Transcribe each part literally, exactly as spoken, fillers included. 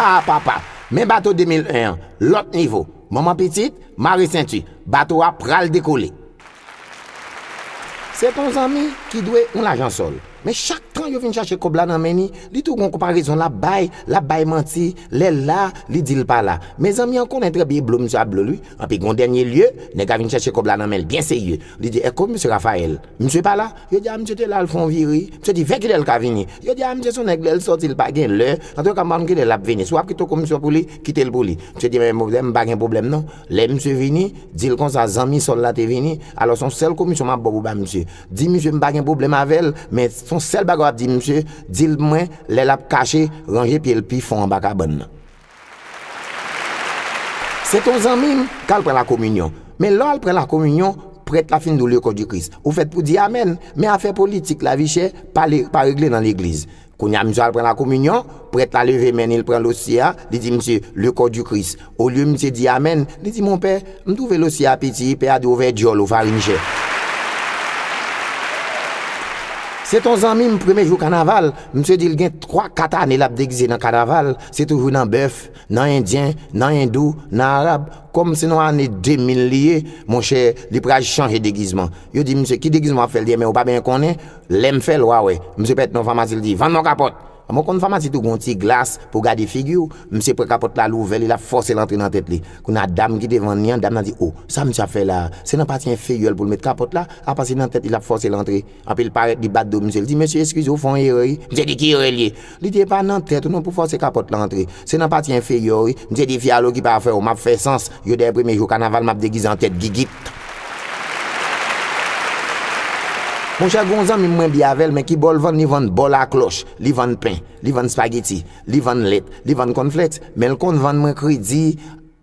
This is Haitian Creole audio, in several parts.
A papa, men bato de mil en an, lòt nivo. Manman pitit, mare senti, bato a pral dekole. Se t on zanmi ki dwe yon lajan sòl. Men chak tan yo vin chache kòb la nan men li, li tou gon konparezon l ap bay, l ap bay manti, lè l la, li di l pa la. Men zanmi an konnen trè byen blo misye ap blo l wi. Anpi gon dènye lye, nèg la vin chache kòb la nan men l byen serye. Li di, èske misye Raphaël, misye pa la? Yo di a misye te la, l fè yon vire. Misye di, vè kilè l ka vini? Yo di a misye se yon nèg lè l sòti, l pa gen lè. Antouka, m pa konn kilè l ap vini. Si w ap kite yon komisyon pou li, kite l pou li. Misye di, men pwoblèm, m pa gen pwoblèm non. Lè misye vini, di l konsa, zanmi sòl la te vini. Alò, se yon sèl komisyon m ap ba w pou ba misye. Di misye m pa gen pwoblèm avè l, men se yon sèl bagay w ap di misye, di l mwen, lè l ap kache, ranje pye l pi fon anba kabann nan. Se t on zanmi m k al pran lakominyon. Men lè w al pran lakominyon, prèt la fin di w le corps du Christ. Ou fèt pou di amèn, men afè politik, lavi chè, pa le- pa regle nan legliz. Kounye a misye al pran lakominyon, prèt la leve men li, l pran losye a, li di misye, le corps du Christ. Olye misye di amèn, li di, monpè, m twouve losye a piti, pè a di w vè dyòl ou farin chè. Se t on zanmi m, premye jou kanaval, misye di l gen twa, kat ane l ap degize nan kanaval, se toujou nan bèf, nan endyen, nan endou, nan arab, kòm se nan ane de mil li ye, monchè, li pral chanje degizman. Yo di misye, ki degizman w ap fè? L di, men ou pa byen konnen, lè m fè l, w a wè. Misye pèt nan yon famasi, l di, vann mwen yon kapòt. Mwen konn famasi tou gon ti glas pou gade figi w. Misye pran kapòt la, l ouvè li, l ap fòse l antre nan tèt li. Kounye a dam ki te vann li an, dam nan di, o, sa misye ap fè la a? Se nan pati enferyè l pou l met kapòt la, apa se nan tèt li l ap fòse l antre. Anpi l parèt, li bat do misye, l di, mesye, eskize, ou fè yon erè wi. Misye di, ki erè l ye? Li di, e pa nan tèt ou non pou fòse kapòt la antre. Se nan pati enferyè w wi. Misye di, fi a al okipe afè w, m ap fè sans. Yo dèyè premye jou kanaval, m ap degize an tèt gigit. Monchè, gon zanmi m mwen byen avè l, men ki bò l vann, li vann bò laklòch, li vann pen, li vann spageti, li vann lèt, li vann kònflèks, men l konn vann mwen kredi,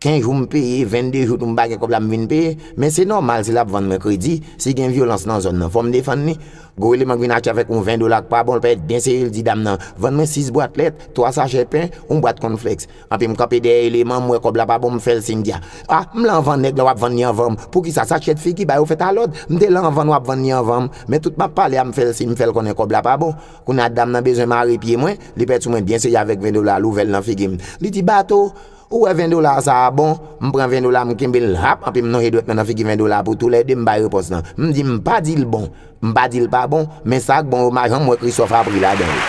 kenz jou m peye, vennde jou tou m pa gen kòb la m vin peye, men se nòmal si l ap vann mwen kredi, si gen vyolans nan zòn nan, fò m defann li. Gwo eleman k vin achte avèk yon ven dola k pa bon, l parèt byen serye, l di dam nan, vann mwen sis bwat lèt, twa sachè pen, yon bwat kònflèks. Anpi m kanpe dèyè eleman, m wè kòb la pa bon, m fè l siy, m di a, a, m la anvan nèg la, w ap vann li anvan m. Poukisa? Sa kyèt figi, ba yo fèt a lòd. M te la anvan n, w ap vann li anvan m. Men tout m ap pale a, m fè l siy, m fè l konnen kòb la pa bon. Kounye a dam nan bezwen mare pye mwen, li pèt sou mwen byen serye avèk ven dola, l ouvè l nan figi m. Li di, bato, ou wè ven dola sa a bon? M pran ven dola, m kenbe l hap, anpi m lonje dwèt mwen nan figi ven dola pou toulède m bay repons lan. M di, m pa di l bon. M pa di l pa bon, men sa k bon yo, m pa janm wè Christophe ap ri ladan yo.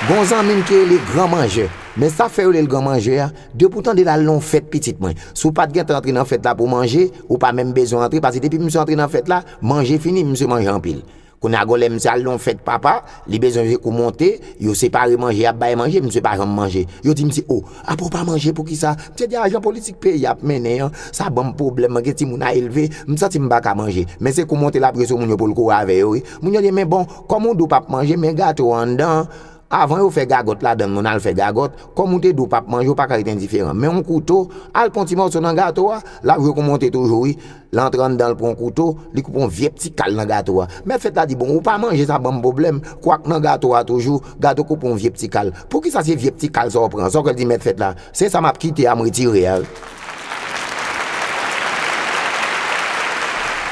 Gon zanmi m ki rele Gran Manjè. Men sa k fè yo rele l Gran Manjè a, depi w tande l al nan yon fèt pitit mwen. Si w pa t gentan antre nan fèt la pou manje, ou pa menm bezwen antre, paske depi misye antre nan fèt la, manje fini, misye manje anpil. Kounye a gon lè misye al nan yon fèt papa, li bezwen jwe kou monte, yo separe manje, y ap bay manje, misye pa janm manje. Yo di misye, o, apa w pa manje poukisa? Misye di ajan politik peyi a ap mennen an, sa ban m pwoblèm, mwen gen timoun a elve, m santi m pa ka manje. Men se kou monte l ap jwe sou moun yo pou l kouri avè yo wi. Moun yo di, men bon, kòm ou di w p ap manje, men gato a anndan an. Avan yo fè gagòt ladan l, moun al fè gagòt, kòm ou te di w p ap manje, ou pa ka ret endiferan. Men yon kouto, al pran yon ti mòso nan gato a, l ap jwe kou monte toujou wi. L antre anndan, l pran yon kouto, li koupe yon vye pti kal nan gato a. Mèt fèt la di, bon, ou pa manje, sa ban m pwoblèm. Kwak nan gato a toujou, gato koupe yon vye pti kal. Poukisa se vye pti kal sa w pran? Sa w kwè l di mèt fèt la? Se sa m ap kite a, m retire a wi.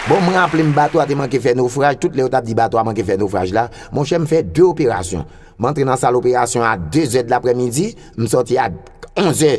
Bon, m raple m bato a te manke fè nofraj, tout lè yo t ap di bato a manke fè nofraj la, monchè, m fè de operasyon. M antre nan sal operasyon a de zè de laprèmidi, m sòti a onz è.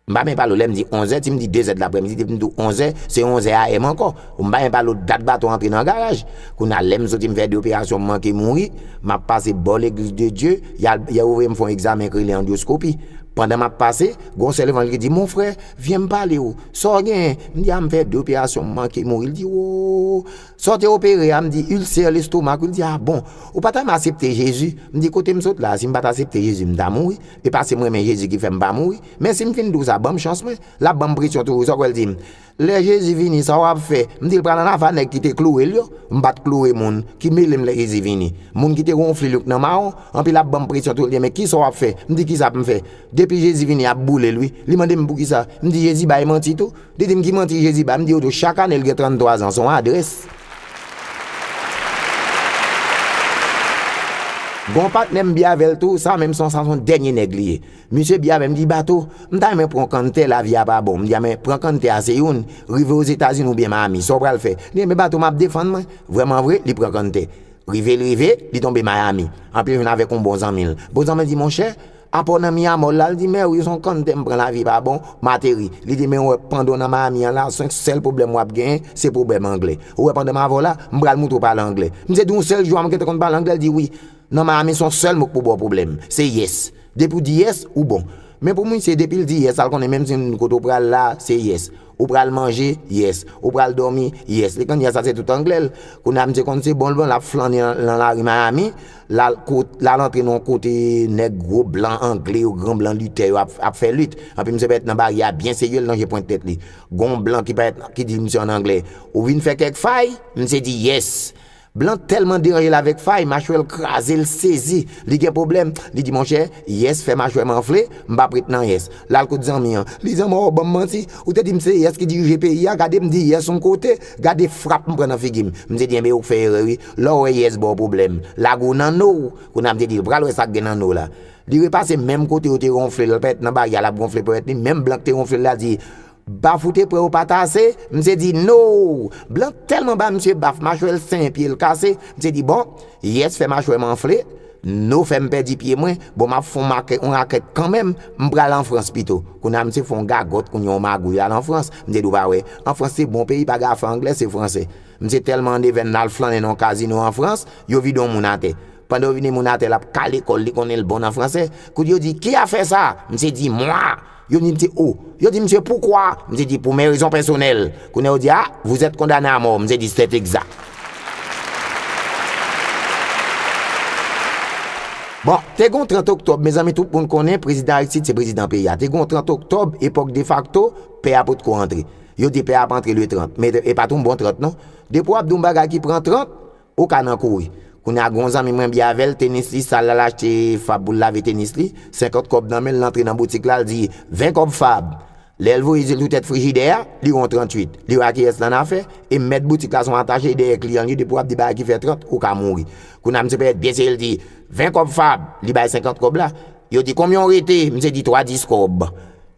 M pa byen pale w, lè m di onz è, si m di de zè de laprèmidi, depi m di w onz è, se onz è A M ankò. M pa byen pale w dat bato antre nan garaj. Kounye a, lè m soti, m fè de operasyon, m manke mouri. M ap pase bò Legliz de Dye, y a, y a ouvri m fè yon egzamen k rele andyoskopi. Pandan m ap pase, gon sè levanjil ki di, mon frè, vyen m pale w. Sa w genyen? M di a, m fè de operasyon, m manke mouri. L di, wo, sa w te opere a? M di, ilsè lestomak wi. L di, a bon, ou pa ta renmen aksepte Jezi? M di, kote m sot la, si m pa t aksepte Jezi, m ta mouri. E pa se m renmen Jezi ki fè m pa mouri. Men si m fin di w sa, ban m chans mwen. L ap ban m presyon toujou, sa w kwè l di m? Lè Jezi vini, sa w ap fè? M di l pral ann ava nèg ki te kloure l yo. M pa t kloure moun. Ki mele m lè Jezi vini? Moun ki te wonfle l yo k nan mawon. Anpi l ap ban m presyon toujou, l di, men kisa w ap fè? M di, kisa pou m fè? Depi Jezi vini, y ap boule l wi. Li mande m poukisa. M di, Jezi bay manti tou. Li di m ki manti Jezi bay. M di, yo tou, chak ane l gen tranntwa zan, se yon adrès. Gon patnè m byen avè l tou, sa menm se yon, sa se yon dènye nèg li ye. Misye byen avè m, di, bato, m ta renmen pran kanntè, lavi a pa bon. M di a, men pran kanntè a se youn, rive Ozetazini oubyen Miami, sa w pral fè? Li di, men bato, m ap defann mwen. Vrèman vre, li pran kanntè. Rive l rive, li tonbe Miami. Anpi l jwenn avèk yon bon zanmi l. Bon zanmi l di, monchè, apa w nan Miami la? L di, mè wi, se yon kanntè m pran, lavi pa bon, m ateri. Li di, men w wè pandan w nan Miami an la, se yon sèl pwoblèm w ap genyen, se pwoblèm anglè. Ou wè pandan m avè w la, m pral montre w pale anglè. Misye di, yon sèl jou a m gentan konn pale anglè? L di, wi. Nan Miami, se yon sèl mo k pou ba w pwoblèm. Se yes. Depi w di yes, ou bon. Men pou misye, depi l di yes, sa l konnen menm si kote w pral la, se yes. Ou pral manje, yes. Ou pral dòmi, yes. Li konn yes, sa se tout anglè l. Kounye a misye konn se bon l bon, l ap flannen nan, nan lari Miami. L al kot-, l al antre nan yon kote nèg gwo blan anglè yo, gran blan litè yo ap, ap fè lit. Anpi misye pèt nan baryè a byen serye, l lonje pwent tèt li. Gon blan ki pèt, ki di misye an anglè, ou vin fè kèk fay? Misye di yes. Blan tèlman deranje l avèk fay, machwè l kraze, l sezi, li gen pwoblèm. Li di, monchè, yes fè machwè m anfle, m p ap ret nan yes. L al kot zanmi an. Li, zanmi an, w ban m manti. Ou te di m se yes ki dirije peyi a, gade m di yes yon kote, gade frap m pran nan figi m. Misye di, enben, ou fè erè wi. Lè w wè yes ba w pwoblèm, lage w nan no w. Kounye a misye di, l pral wè sa k gen nan no w la. Li repase menm kote yo te wonfle l, pèt nan baryè a, l ap wonfle pèt li, menm blan k te wonfle l la di, baf ou te pran yo pa t ase? Misye di, no! Blan tèlman ba misye baf, machwè l senyen, pye l kase. Misye di, bon, yes fè machwè m anfle, no fè m pèdi pye mwen, bon, m ap fè yon makè-, yon rakèt kanmenm, m pral an Frans pito. Kounye a misye fè yon gagòt, kounye a yon magouy, l al an Frans. Misye di, ou pa wè, an Frans se bon peyi, pa gen afè anglè, se fransè. Misye tèlman an devèn, l al flannen nan yon kazino an Frans, yo vide yon moun atè. Pandan yo vide moun atè, l ap kale kò l, li konnen l bon nan fransè. Kounye a yo di, ki a fè sa? Misye di, mwa. Yo di misye, o. Yo di misye, poukwa? Misye di, pou mè rezon pèsonèl. Kounye a yo di, a, vous êtes condamné à mort. Misye di, c'est exact. Bon, te gon trant oktòb, mezanmi, tout moun konnen, prezidan Aristide se prezidan peyi a. Te gon trant oktòb, epòk defakto, pè a potko antre. Yo di pè a ap antre le trant. Men e pa t yon bon trant, non. Depi w ap di yon bagay ki pran trant, ou ka nan kouri. Kounye a, gon zanmi mwen byen avè l, tenis li sal, l al achte fab pou l lave tenis li, senkant kòb nan men l, l antre nan boutik la, l di, ven kòb fab. Lè l voye zye l sou tèt frijidè a, li wè yon tranntuit. Li wè a kiyès l annafè, e mèt boutik la se yon atache, e dèyè kliyan l ye, depi w ap di bagay ki fè trant, ou ka mouri. Kounye a, misye pèt byen serye, l di, ven kòb fab, li bay senkant kòb la. Yo di, konbyen w rete? Misye di, twa dis kòb.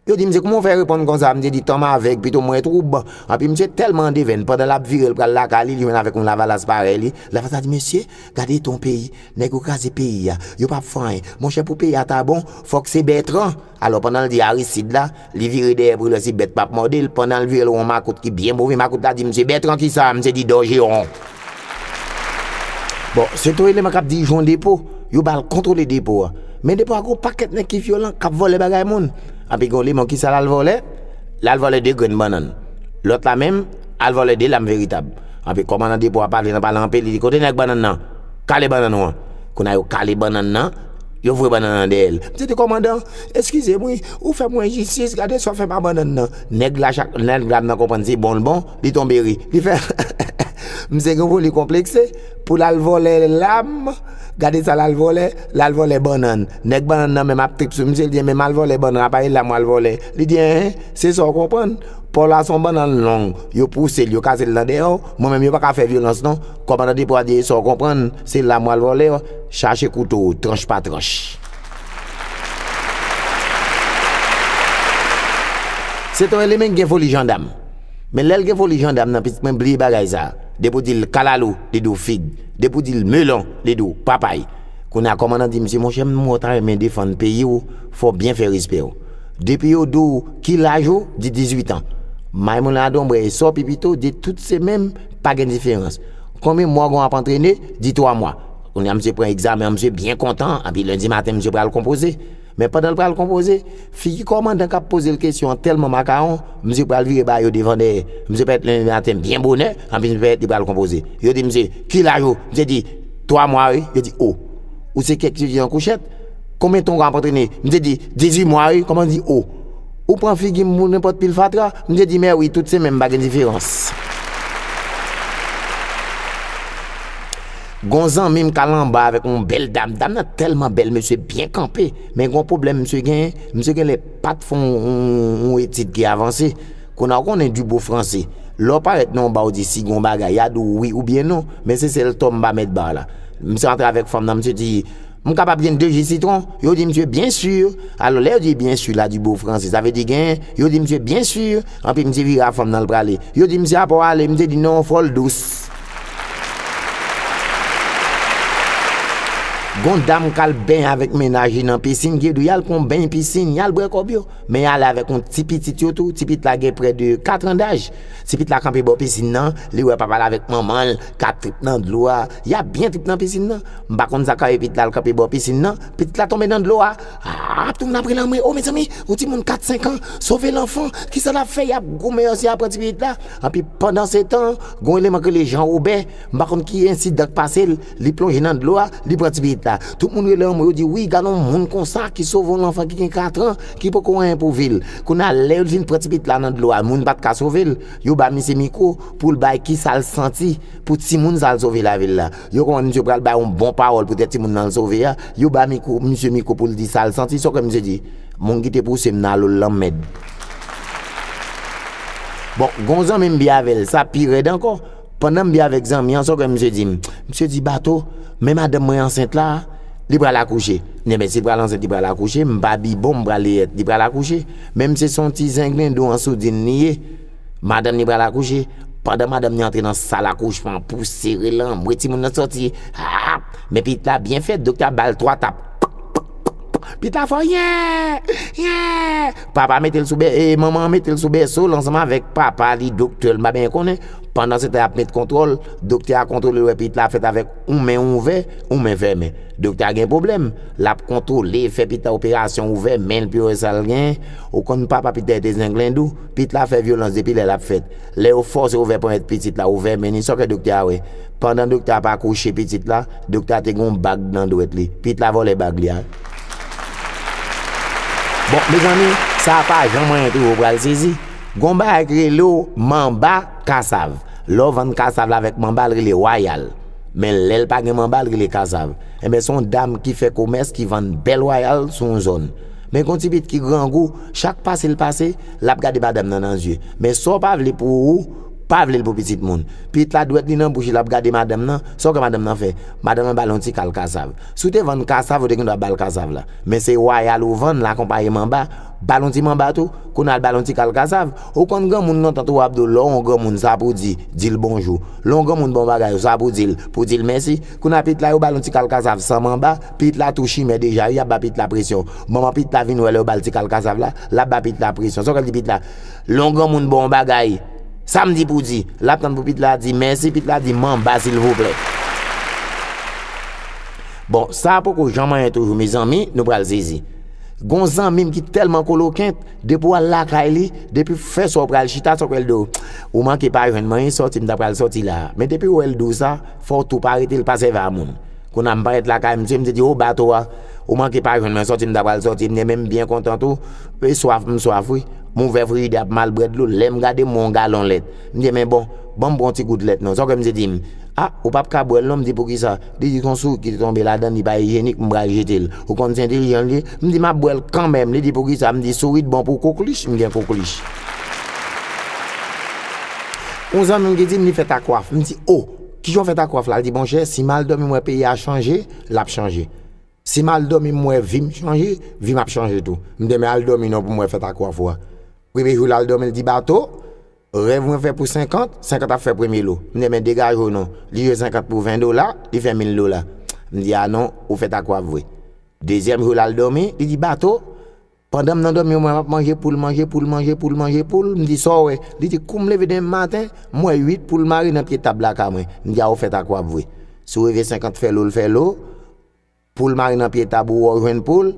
Yo di misye, kouman w fè reponn konsa? Misye di, tan m avèg, pito m wè twoub. Anpi misye tèlman an devèn, pandan l ap vire, l pral lakay li, li jwenn avèk yon lavalas parèy li. Lavalas la di, mesye, gade eta yon peyi, nèg yo kraze peyi a, yo p ap fè anyen. Monchè, pou peyi a ta bon, fòk se Bètran. Alò, pandan l di Aristide la, li vire dèyè pou l wè si bèt p ap mòde l. Pandan l vire, l wè yon makout ki byen move. Makout la di misye, Bètran kisa? Misye di, Dòjeron. Bon, se t on eleman k ap dirije yon depo. Yo ba l kontwole depo a. Men depo a gen yon pakèt nèg ki vyolan, k ap vòlè bagay moun. Anpi gen yon eleman, kisa l al vòlè? L al vòlè de grenn bannann. Lòt la menm, al vòlè de lam veritab. Anpi kòmandan depo a pa vle nan pale anpil, li di, kote nèg bannann nan? Kale bannann ou an. Kounye a yo kale bannann nan, yo voye bannann nan dèyè l. Misye di, kòmandan, eskize m wi, ou fè m yon enjistis, gade sa w fè m a bannann nan. Nèg la, chak, nèg la nan konprann se bon l bon, li tonbe ri. Li fè, misye gen pou li konplekse, pou l al vòlè lam, gade sa l al vòlè, l al vòlè bannann. Nèg bannann nan menm ap trip sou misye, li di, men m al vòlè bannann, apa e lam w al vòlè? Li di, enhen, se sa w konprann. Paw la se yon bannann long, yo pouse l, yo kase l nan dèyè w, mwen menm yo pa ka fè vyolans non. Kòmandan depo a di, e sa w konprann, se lam w al vòlè, chache kouto w, tranch pa tranch. Se t on eleman ki gen foli jandam. Men lè l gen foli jandam nan, pitit mwen, bliye bagay sa. Depi w di l kalalou, li di w fig. Depi w di l melon, li di w papay. Kounye a, kòmandan di misye, monchè, m wè w ta renmen defann peyi w, fò w byen fè respè w. Depi yo di w ki laj ou, di dizuit an. May moun la donbrè, sa w pi pito, di tout se menm, pa gen diferans. Konbyen mwa w ap antrene? Di twa mwa. Kounye a, misye pran egzamen an, misye byen kontan, anpi lendi maten, misye pral konpoze. Men pandan l pral konpoze, figi kòmandan k ap poze l kesyon an tèlman makawon, misye pral vire ba yo devan dèyè. Misye parèt lendi maten byen bonè, anpi misye parèt li pral konpoze. Yo di misye, ki laj ou? Misye di, twa mwa wi. Yo di, o, ou se kèk ki soti nan kouchèt? Konbyen tan w ap antrene? Misye di, dizuit mwa wi. Kòmandan di, o, ou pran figi m pou nenpòt pil fatra? Misye di, mè wi, tout se menm, pa gen diferans. Gon zanmi m k al anba avèk yon bèl dam. Dam nan tèlman bèl, mesye byen kanpe. Men gon pwoblèm misye genyen, misye genlè pa t fè yon, yon, yon etid ki avanse. Kounye a, ou konnen Dibo Franse. Lè w parèt nan yon ba, ou di si gon bagay, y a di w wi oubyen non. Men se sèl tò m pa mèt ba la. Misye antre avèk fanm nan, misye di, m kapab jwenn de ji sitwon? Yo di misye, byen si. Alò, lè yo di byen si la, Dibo Franse, sa vle di genyen. Yo di misye, byen si. Anpi misye vire a fanm nan, l prale. Yo di misye, apa w ale? Misye di, non, fò l dous. Gon dam k al benyen avèk mennaj li nan pisin, ki di, y al pran yon beny pisin, y al bwè kòb yo. Men y ale avèk yon ti pitit yo tou, ti pitit la gen près de kat an daj. Ti pitit la kanpe bò pisin nan, li wè papa l avèk manman l k ap trip nan dlo a. Y ap byen trip nan pisin nan. M pa konn sa k rive pitit la, l kanpe bò pisin nan, pitit la tonbe nan dlo a. Ah, tout moun ap rele anmwe, o mezanmi, yon timoun kat senk an, sove lanfan, kisa l ap fè? Y ap goumen, yo, si y ap pran ti pitit la. Anpi pandan se tan, gon eleman k rele Jan Wobè, m pa konn ki ensidan k pase l, li plonje nan dlo a, li pran ti pitit la. Tout moun rele anmwe, yo di, wi, gade yon moun konsa ki sove yon lanfan ki gen kat an, ki poko anyen pou vi l. Kounye a, lè yo fin pran ti pitit la nan dlo a, moun pa t ka sove l, yo ba misye mikwo pou l bay kisa l santi pou timoun sa l sove lavi l la. Yo konprann misye pral bay yon bon pawòl poutèt timoun nan l sove a, yo ba mikwo, misye mikwo pou l di sa l santi, sa w kwè misye di? Moun ki te pouse m nan alo l lanmèd. Bon, gon zanmi m byen avè l, sa pi rèd ankò. Pandan m byen avèk zanmi an, sa w kwè misye di m? Misye di, Bato, men madanm mwen ansent la, li pral akouche. Ebyen, si l pral ansent, li pral akouche, m pa bibon, m pral leyèt, li pral akouche. Men misye se yon ti zenglendo an soudin li ye. Madanm li pral akouche. Pandan madanm li antre nan sal akouchman pou sere l, anmwe timoun nan sòti. Ap! Men pitit la byen fèt, doktè a ba l twa tap. Pitit la fò, yè! Yè! Papa mete l sou bè, e manman an mete l sou bèso l ansanm avèk papa li, doktè l, m pa byen konnen. Pandan se tan y ap met kontwòl, doktè a kontwole, wè pitit la fèt avèk yon men ouvè, yon men fèmen. Doktè a gen pwoblèm. L ap kontwole, fè pitit la operasyon, ouvè men l pou yo wè sa l genyen. Ou konn papa pitit la te zenglendo, pitit la fè vyolans depi lè l ap fèt. Lè yo fòse ouvè ponyèt pitit la, ouvè men li, sa w kwè doktè a wè? Pandan doktè a ap akouche pitit la, doktè a te gen yon bag nan dwèt li. Pitit la vòlè bag li a. Bon, mezanmi, sa a pa jan mwen tou, ou pral sezi. Gon bagay ki rele w manba kasav. Lè w vann kasav la avèk manba, l rele wayal. Men lè l pa gen manba, l rele kasav. Enben, se yon dam ki fè komès, ki vann bèl wayal sou yon zòn. Men gon ti pitit ki grangou, chak pase l pase, l ap gade madanm nan nan zye. Men sa w pa vle pou ou, pa vle l pou pitit moun. Pitit la dwèt li nan bouch li, l ap gade madanm nan, sa w kwè madanm nan fè? Madanm nan ba l yon ti kal kasav. Si w te vann kasav, ou te gen dwa ba l kasav la. Men se wayal ou vann, l akonpaye manba, ba l yon ti manba tou, kounye a l ba l yon ti kal kasav. Ou konn granmoun lontan tou, w ap di w, lè w yon granmoun, sa pou di, di l bonjou. Lè yon granmoun ba w bagay, sa pou di l, pou di l mèsi. Kounye a pitit la, yo ba l yon ti kal kasav san manba, pitit la tou chimè deja, y ap ba pitit la presyon. Manman pitit la vin wè lè yo ba l ti kal kasav la, l ap ba pitit la presyon. Sa w kwè l di pitit la? Lè yon granmoun ba w yon bagay, sa m di pou di? L ap tann pou pitit la di mèsi, pitit la di manba silvouplè. Bon, sa a poko jan manyen toujou, mezanmi, nou pral sezi. Gon zanmi m ki tèlman kolokent, depi w al lakay li, depi fè sa w pral chita, sa w kwè l di w? Ou manke pa jwenn mwen, sòti m ta pral sòti la a. Men depi w wè l di w sa, fò w tou pa rete, l pa sèvi a moun. Kounye a m parèt lakay misye, misye di, o bato a, ou manke pa jwenn mwen, sòti m ta pral sòti, m di, men m byen kontan tou, e swaf, m swaf wi. M ouvè frijidè a pou m al bwè dlo, lè m gade m wè yon galon lèt. M di, men bon, ban m pran yon ti gout lèt non. Sa w kwè misye di m? A, ou p ap ka bwè l non. M di, poukisa? Li di, gon sourit ki te tonbe ladan l, li pa ijyenik, m pral jete l. Ou konn se entèlijan l ye? M di, m ap bwè l kanmenm. Li di, poukisa? M di, sourit bon pou koklich, m gen koklich. Yon zanmi m ki di m li fèt ak waf. M di, o, kijan w fèt ak waf la? Li di, monchè, si m al dòmi m wè peyi a chanje, l ap chanje. Si m al dòmi m wè vi m chanje, vi m ap chanje tou. M di, men al dòmi non pou m wè fèt ak waf ou a. Premye jou l al dòmi, l di, bato, rèv mwen fè pou senkant, senkant ap fè premye lo. M di, men degaje w non. Li jwe senkant pou ven dola, li fè mil dola. M di, a non, ou fèt ak waf vre. Dezyèm jou l al dòmi, li di, bato, pandan m nan dòmi, mwen m ap manje poul, manje poul, manje poul, manje poul. M di, sa w wè? Li di, kou m leve demen maten, m wè uit poul mare nan pye tab lakay mwen. M di, a ou fèt ak waf vre. Si w reve senkant fè lo, l fè lo. Poul mare nan pye tab ou, w jwenn poul.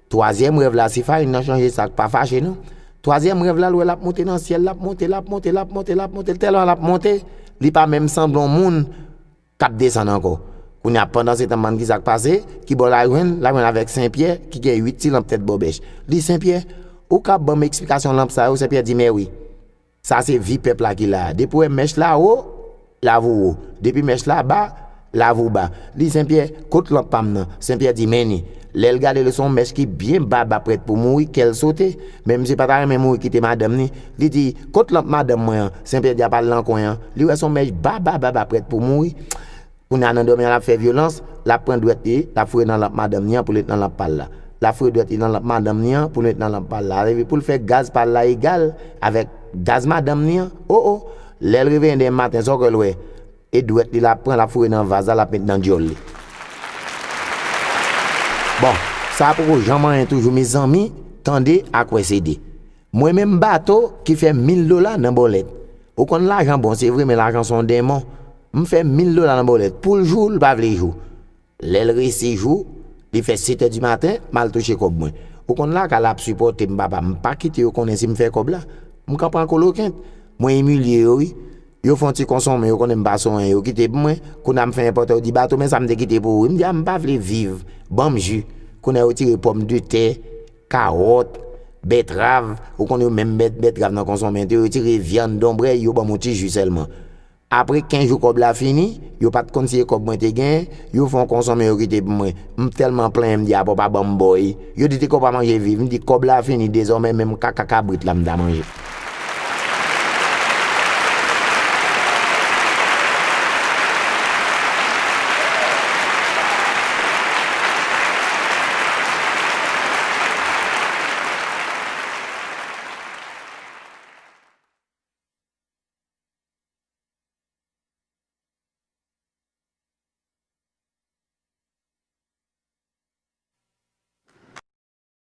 Twazyèm rèv la, si farin nan chanje, sa k pa fache non. Twazyèm rèv la, l wè l ap monte nan syèl, l ap monte, l ap monte, l ap monte, l ap monte, tèlman l ap monte, li pa menm sanble yon moun k ap desann ankò. Kounye a, pandan se tan, m pa konn ki sa k pase, ki bò l al jwenn, l al jwenn avèk Sen Pyè, ki gen uit ti lanp tèt bòbèch. Li, Sen Pyè, ou ka ban m eksplikasyon lanp sa yo? Sen Pyè di, men wi. Sa se vi pèp la ki la a. Depi w wè mèch la wo, lavi w wo. Depi mèch la ba, lavi w ba. Li, Sen Pyè, kot lanp pa m nan? Sen Pyè di, men ni. Lè l gade l, se yon mèch ki byen ba, ba, prèt pou mouri, kè l sote. Men misye pa ta renmen mouri kite madanm ni. Li di, kot lanp madanm mwen an? Sen Pyè di, apa l nan kwen an? Li wè se yon mèch ba, ba, ba, ba, prèt pou mouri. Kounye a nan dòmi an, l ap fè vyolans, l ap pran dwèt li, l ap foure nan lanp madanm ni an pou l met nan lanp pa l la. L ap foure dwèt li nan lanp madanm ni an pou l met nan lanp pa l la. Sa vle di pou l fè gaz pa l la egal avèk gaz madanm ni an. O, o! Lè l reveye demen maten, sa w kwè l wè? E dwèt li l ap pran, l ap foure nan vaz la, l ap met nan dyòl li. Bon, sa poko janm anyen toujou, mezanmi, tande ak wè se de. Mwen menm bato ki fè mil dola nan bòlèt. Ou konn lajan bon, se vre, men lajan se yon denmon. M fè mil dola nan bòlèt. Pou l jou, l pa vle jou. Lè l resi jou, li fè sèt è di maten, m al touche kòb mwen. Ou konn lakay la ap sipòte m, papa. M pa kite yo konnen si m fè kòb la. M kanpe an kolokent. Mwen imilye yo, wi. Yo fè yon ti konsonmen, yo konnen m pa sou anyen, yo kite pou mwen. Kounye a m fè enpòtan, yo di, "Bato, men sa m te kite pou ou." M di, "A, m pa vle viv. Ban m ji." Kounye a yo tire pòmdetè, kawòt, bètrav. Ou konnen yo menm bèt, bètrav nan konsonmen tou. Yo tire vyann, donbrèy, yo ban m yon ti ji sèlman. Apre kenz jou kòb la fini, yo pa t konn si se kòb mwen te genyen, yo fè yon konsonmen yo kite pou mwen. M tèlman plenyen, m di, "A, papa, ban m bòy." Yo di, "Te kòb pa manje viv." M di, "Kòb la fini, dezòmè menm kaka kabrit la m ta manje."